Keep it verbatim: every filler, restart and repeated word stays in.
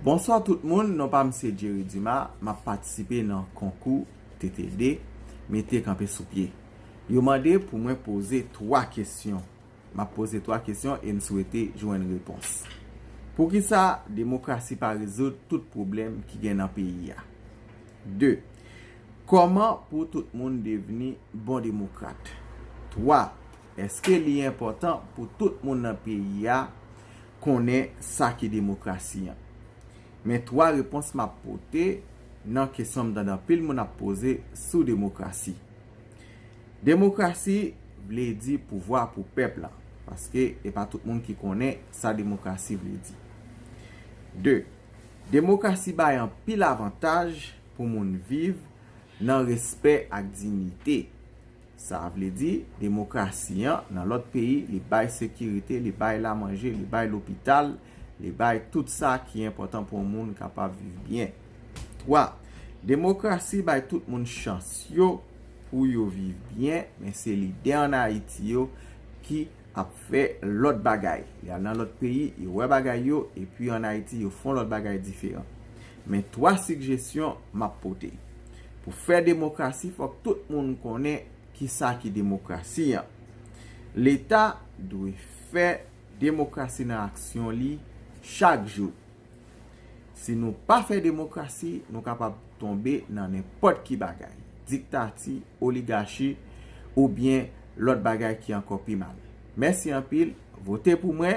Bonswa tout moun, non pa m se Jerry Dumas, m ap patisipe nan konkou T T D, mete kanpe sou pye. Yo mande pou mwen poze twa kesyon. M ap poze twa kesyon e m swete jwenn repons. Poukisa demokrasi pa rezoud tout pwoblèm ki gen nan peyi a? De. Kòman pou tout moun devni bon demokrat? Twa. Èske li enpòtan pou tout moun nan peyi a konnen sa ki demokrasi an? Men twa repons m ap pote nan kesyon m tande anpil moun ap poze sou demokrasi. Demokrasi vle di pouvwa pou pèp la, paske e pa tout moun ki konnen sa demokrasi vle di. De. Demokrasi bay anpil avantaj pou moun viv nan respè ak diyite. Sa vle di, demokrasi an, nan lòt peyi, li bay sekirite, li bay lamanje, li bay lopital, li bay tout sa ki enpòtan pou yon moun kapab viv byen. Twa. Demokrasi bay tout moun chans yo pou yo viv byen, men se lidè ann Ayiti yo ki ap fè lòt bagay. Y al nan lòt peyi, yo wè bagay yo, epi ann Ayiti, yo fè yon lòt bagay diferan. Men twa sigjesyon m ap pote. Pou fè demokrasi, fòk tout moun konnen kisa ki demokrasi an. Leta dwe fè demokrasi nan aksyon li chak jou. Si nou pa fè demokrasi, nou kapab tonbe nan nenpòt ki bagay, diktati, oligachi, oubyen lòt bagay ki ankò pi mal. Mèsi anpil, vote pou mwen.